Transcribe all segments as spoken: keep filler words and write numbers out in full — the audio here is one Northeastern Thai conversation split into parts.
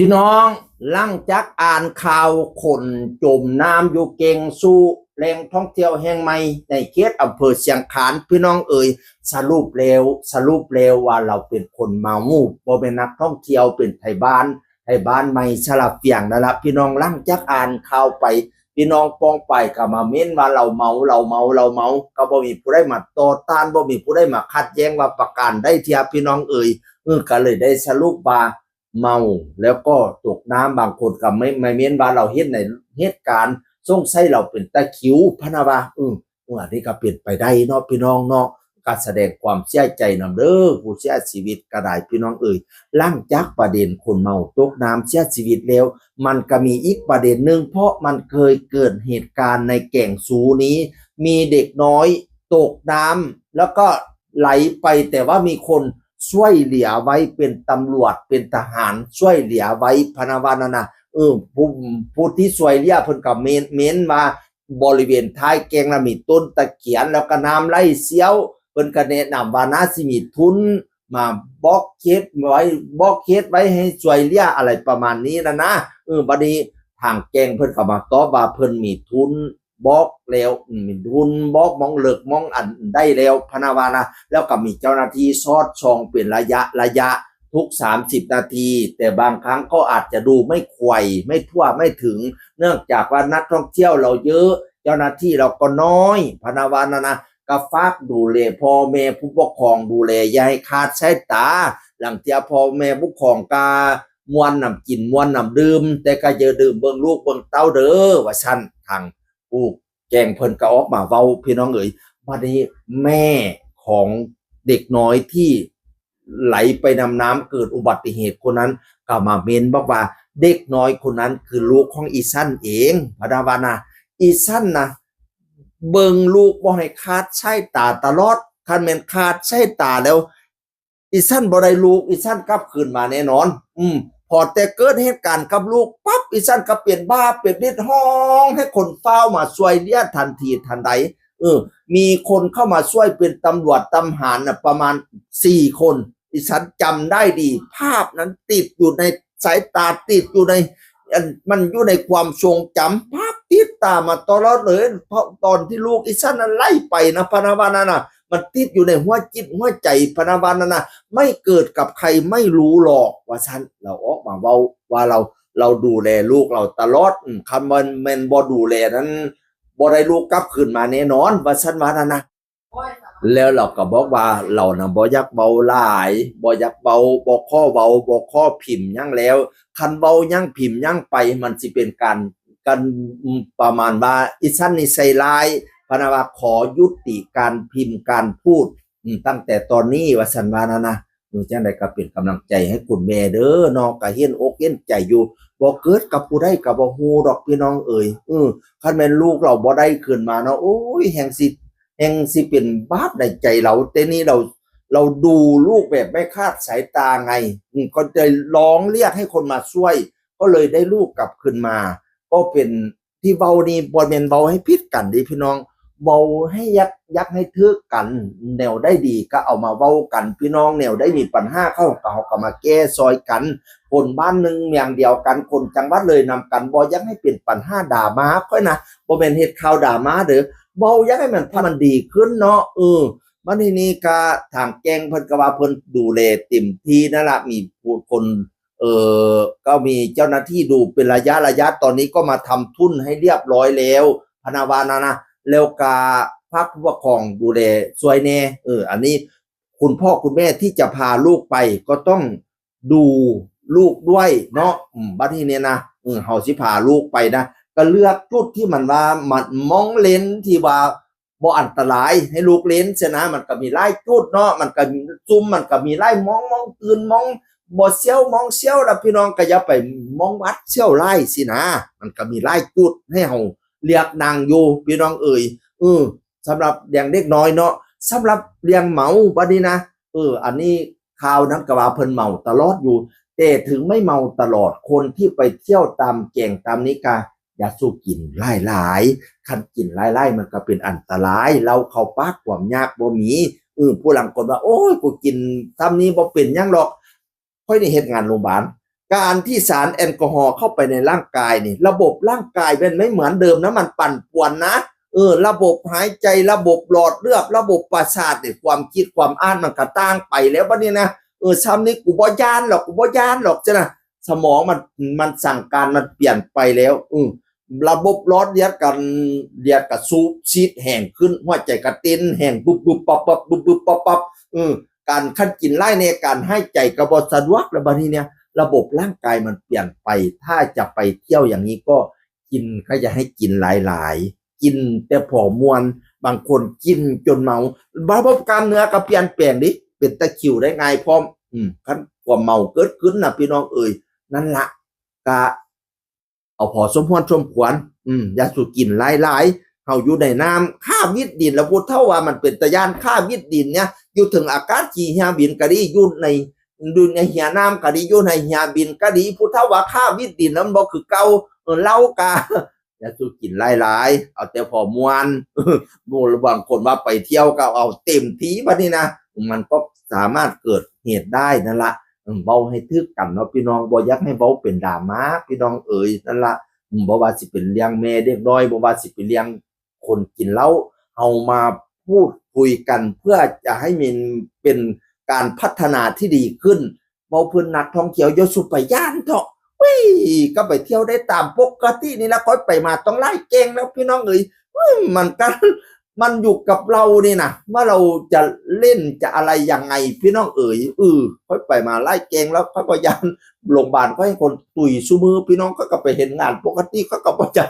พี่น้อง หลังจากอ่านข่าวคนจมน้ำอยู่แก่งซู แหล่งท่องเที่ยวแห่งใหม่ในเขตอำเภอเชียงคาน พี่น้องเอ๋ย สรุปแล้ว สรุปแล้วว่าเราเป็นคนเมา บ่แม่นนักท่องเที่ยว เป็นไทบ้าน ไทบ้านใหม่สลับเฟียงนั่นละพี่น้อง หลังจากอ่านข่าวไป พี่น้องปองไปก็มาเม้นว่าเราเมา เราเมา เราเมา ก็บ่มีผู้ใดมาต่อต้าน บ่มีผู้ใดมาขัดแย้งว่าประการใดเทีย พี่น้องเอ๋ย เออ ก็เลยได้สรุปว่าเมา แล้วก็ตกน้ำ บางคนก็ไม่ ไม่เม้นว่าเราเห็นในเหตุการณ์ สงสัยเราเป็นตะคริว พะนะว่า เออ เออ อันนี้ก็เป็นไปได้เนาะพี่น้องเนาะ ก็แสดงความเสียใจนำเด้อ ผู้เสียชีวิตก็ได้พี่น้องเอ๋ย หลังจากประเด็นคนเมาตกน้ำเสียชีวิตแล้ว มันก็มีอีกประเด็นหนึ่ง เพราะมันเคยเกิดเหตุการณ์ในแก่งซูนี้ มีเด็กน้อยตกน้ำแล้วก็ไหลไป แต่ว่ามีคนช่วยเหลือไว้ เป็นตำรวจ เป็นทหารช่วยเหลือไว้ พะนะว่านั่นนะ เออ ผู้ ผู้ที่ช่วยเหลือเพิ่นก็เม้น เม้นว่าบริเวณท้ายแก่งน่ะมีต้นตะเคียน แล้วก็น้ำไหลเสียว เพิ่นก็แนะนำว่าน่าสิมีทุนมาบอกเขตไว้ บอกเขตไว้ให้ช่วยเหลืออะไรประมาณนี้นะนะ เออ บัดนี้ทางแก่งเพิ่นก็มาตอบว่าเพิ่นมีทุนบอกแล้ว อืม มีทุนบอกหม่องเลิกหม่องอันได้แล้ว พะนะว่านะ แล้วก็มีเจ้าหน้าที่สอดส่องเป็นระยะระยะ ทุกสามสิบนาที แต่บางครั้งก็อาจจะดูไม่ไขว่ ไม่ทั่วไม่ถึง เนื่องจากว่านักท่องเที่ยวเราเยอะ เจ้าหน้าที่เราก็น้อย พะนะว่านั่นนะ ก็ฝากดูแลพ่อแม่ผู้ปกครอง ดูแลอย่าให้ขาดสายตา ลางเทื่อพ่อแม่ผู้ปกครองก็ม่วนนำกินม่วนนำดื่ม แต่ก็อย่าลืมเบิ่งลูกเบิ่งเต้าเด้อ ว่าซั่น ทางผู้แก่งเพิ่นก็ออกมาเว้า พี่น้องเอ๋ย บัดนี้แม่ของเด็กน้อยที่ไหลไปนำน้ำเกิดอุบัติเหตุคนนั้นก็มาเม้นบอกว่าเด็กน้อยคนนั้นคือลูกของอีฉันเอง พะนะว่านะ อีฉันนะ เบิ่งลูกบ่ให้ขาดสายตาตลอด คันแม่นขาดสายตาแล้ว อีฉันบ่ได้ลูก อีฉันกลับคืนมาแน่นอน อืม พอแต่เกิดเหตุการณ์กับลูกปั๊บ อีฉันก็เป็นบ้าเป็นฤทธิ์ ฮ้องให้คนฟ้าวมาช่วยเหลือทันทีทันใด เออ มีคนเข้ามาช่วยเป็นตำรวจทหารน่ะ ประมาณสี่คน อีฉันจำได้ดี ภาพนั้นติดอยู่ในสายตา ติดอยู่ใน อัน มันอยู่ในความทรงจำ ภาพติดตามาตลอดเลย เพราะตอนที่ลูกอีฉันนั้นไหลไปนะ พะนะว่านั่นน่ะ มันติดอยู่ในหัวจิตหัวใจ พะนะว่านั่นน่ะ ไม่เกิดกับใครไม่รู้หรอก ว่าซั่น เราออกมาเว้าว่าเรา เราดูแลลูกเราตลอด อืม คันมันแม่นบ่ดูแลนั้น บ่ได้ลูกกลับคืนมาแน่นอน ว่าซั่นว่านั่นนะ แล้วเราก็บอกว่าเรานะบ่อยากเว้าหลาย บ่อยากเว้า บ่ขอเว้า บ่ขอพิมพ์หยังแล้ว คันเว้าหยังพิมพ์หยังไป มันสิเป็นการ กัน อืม ประมาณว่าอีฉันนี่ใส่ร้าย พะนะว่าขอยุติการพิมพ์การพูด อืม ตั้งแต่ตอนนี้ ว่าซั่นว่านั่นนะ เออ จั่งใดก็เป็นกำลังใจให้คุณแม่เด้อเนาะ ก็เห็นอกเห็นใจอยู่ บ่เกิดกับผู้ใดก็บ่ฮู้ดอกพี่น้องเอ๋ย เออ คันแม่นลูกเราบ่ได้คืนมาเนาะ โอ้ย แฮงสิ แฮงสิเป็นบาปในใจเรา แต่นี่เรา เราดูลูกแบบไม่ขาดสายตาไง อืม ก็เลยร้องเรียกให้คนมาช่วย ก็เลยได้ลูกกลับคืนมา ก็เป็น ที่เว้านี่บ่แม่นเว้าให้ผิดกันเด้พี่น้อง เว้าให้อยาก อยากให้ถืกกัน แนวใดดีก็เอามาเว้ากันพี่น้อง แนวใดมีปัญหาเขาก็ เขาก็มาแก้ซอยกัน คนบ้านหนึ่งเมืองเดียวกัน คนจังหวัดเลยนำกัน บ่อยากให้เป็นปัญหาดราม่า ข้อยนะ บ่แม่นเฮ็ดข่าวดราม่าเด้อ เว้าอยากให้มัน มันดีขึ้นเนาะ เออ บัดนี้นี่ก็ทางแก่งเพิ่นก็ว่าเพิ่นดูแลเต็มที่นั่นล่ะ มีผู้คน เอ่อ ก็มีเจ้าหน้าที่ดูเป็นระยะระยะ ตอนนี้ก็มาทำทุ่นให้เรียบร้อยแล้ว พะนะว่านะนะ แล้วก็ฝากผู้ปกครองดูแลช่วยแน่ เออ อันนี้คุณพ่อคุณแม่ที่จะพาลูกไปก็ต้องดูลูกด้วยเนาะ อืม บัดนี้เนี่ยนะ เออ เฮาสิพาลูกไปนะ ก็เลือกจุดที่มันว่ามันหม่องเล่นที่ว่า บ่อันตรายให้ลูกเล่นซี้นะ มันก็มีหลายจุดเนาะ มันก็ซุม มันก็มีหลายหม่อง หม่องตื่น หม่องบ่เซา หม่องเซา แล้วพี่น้องก็อย่าไปหม่องหวาดเสียวหลายซี้นะ มันก็มีหลายจุดให้เฮาเลือกนั่งอยู่พี่น้องเอ๋ย เออ สำหรับเรื่องเด็กน้อยเนาะ สำหรับเรื่องเมาบัดนี้นะ เออ อันนี้ข่าวนั้นก็ว่าเพิ่นเมาตลอดอยู่ แต่ถึงไม่เมาตลอด คนที่ไปเที่ยวตามแก่งตามนี้ก็ อย่าสู่กินหลายๆ คันกินหลายๆ มันก็เป็นอันตราย เหล้าเข้าปากความยากบ่มี เออ ผู้ลางคนว่า โอ้ย กูกินส่ำนี้บ่เป็นหยังหรอก ข้อยนี่เฮ็ดงานโรงบาล การที่สารแอลกอฮอล์เข้าไปในร่างกายนี่ ระบบร่างกายมันไม่เหมือนเดิมนะ มันปั่นป่วนนะ เออ ระบบหายใจ ระบบหลอดเลือด ระบบประสาทเนี่ย ความคิดความอ่านมันกระต่างไปแล้วบัดนี้นะ เออ ซ้ำนี้กูบ่ย้านหรอก กูบ่ย้านหรอกจ้ะนะ สมองมัน มันสั่งการ มันเปลี่ยนไปแล้ว อืม ระบบหลอดเลือดกัน เลือดกระสูบฉีดแห้งขึ้น หัวใจกระเต้นแห้ง บึบบึบปับปับ บึบบึบปับปับ เออ การคันกินหลายแน่ การหายใจก็บ่สะดวก แล้วบัดนี้เนี่ย ระบบร่างกายมันเปลี่ยนไป ถ้าจะไปเที่ยวอย่างนี้ก็กิน ก็อย่าให้กินหลายๆ กินแต่พอม่วน บางคนกินจนเมา ระบบกล้ามเนื้อก็เปลี่ยนแปลงเด้ เป็นตะคริวได้ง่ายพร้อม อืม คันความเมาเกิดขึ้นนะพี่น้องเอ๋ย นั่นละ กะ เอาพอสมควรสมควร อืม อย่าสู่กินหลายๆ เฮาอยู่ในน้ำ คาวิดดิน แล้วผู้เฒ่าว่ามันเป็นตาย้าน คาวิดดินเนี่ย อยู่เทิงอากาศ ขี้เหียบินก็ดี อยู่ใน อยู่ในเหียน้ำก็ดี อยู่ในเหียบินก็ดี ผู้เฒ่าว่าคาวิดดิน แล้วมันบ่คือเก่า เออ เหล้ากะ อย่าสู่กินหลายๆ เอาแต่พอม่วน หมู่บางคนว่าไปเที่ยวก็เอาเต็มที่บัดนี้นะ มันก็สามารถเกิดเหตุได้นั่นละ อืม เว้าให้ถืกกันเนาะพี่น้อง บ่อยากให้เว้าเป็นดราม่าพี่น้องเอ๋ย นั่นละ อืม บ่ว่าสิเป็นเรื่องแม่เด็กน้อย บ่ว่าสิเป็นเรื่องคนกินเหล้า เอามาพูดคุยกันเพื่อจะให้มันเป็นการพัฒนาที่ดีขึ้น เว้าเพื่อนนักท่องเที่ยว อย่าสู่ไปย้านเถาะ เฮ้ย ก็ไปเที่ยวได้ตามปกตินี่ละ ข้อยไปมาต้องหลายแก่งแล้วพี่น้องเอ๋ย อืม มันก็ มันอยู่กับเรานี่นะ ว่าเราจะเล่นจะอะไรยังไงพี่น้องเอ๋ย เออ ข้อยไปมาหลายแก่งแล้ว ข้อยก็ย้าน โรงพยาบาลข้อยให้คนตุยซุมื้อ พี่น้อง ข้อยก็ไปเฮ็ดงานปกติ ข้อยก็บ่จะ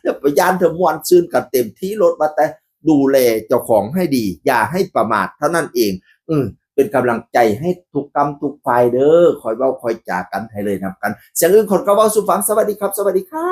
อย่าไปย้านเถาะ ม่วนซื่นกันเต็มที่โลด ว่าแต่ดูแลเจ้าของให้ดี อย่าให้ประมาทเท่านั้นเอง อืม เป็นกำลังใจให้ทุกก้ำทุกฝ่ายเด้อ คอยเว้าคอยจากันให้เลยนำกัน เสียงอื่นคนก็เว้าสู่ฟัง สวัสดีครับ สวัสดีครับ